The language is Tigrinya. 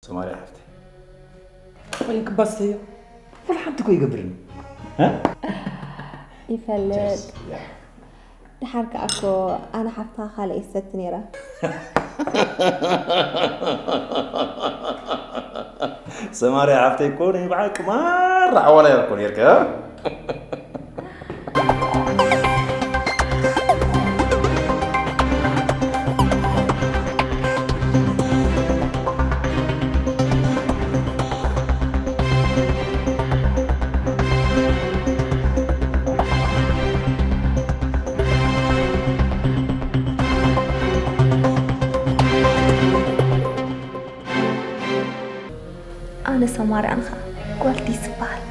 ሰማርያ ሓፍተይ፣ ወይ ክባስተዮ፣ ወላ ሓንቲ እኮ ይገብርን። እ? ይፈልጥ። ድሓር ከኣ እኮ ኣነ ሓፍትኻ ካልእ እየ ዝሰቲ ነይረ። ሰማርያ ሓፍተይ እኮ ናይ በዓል ቅማር ዓዋላ እኮ ነይርካ። ኣነ ሰማርያ ንኻ ጓል ዲስ ዝበሃል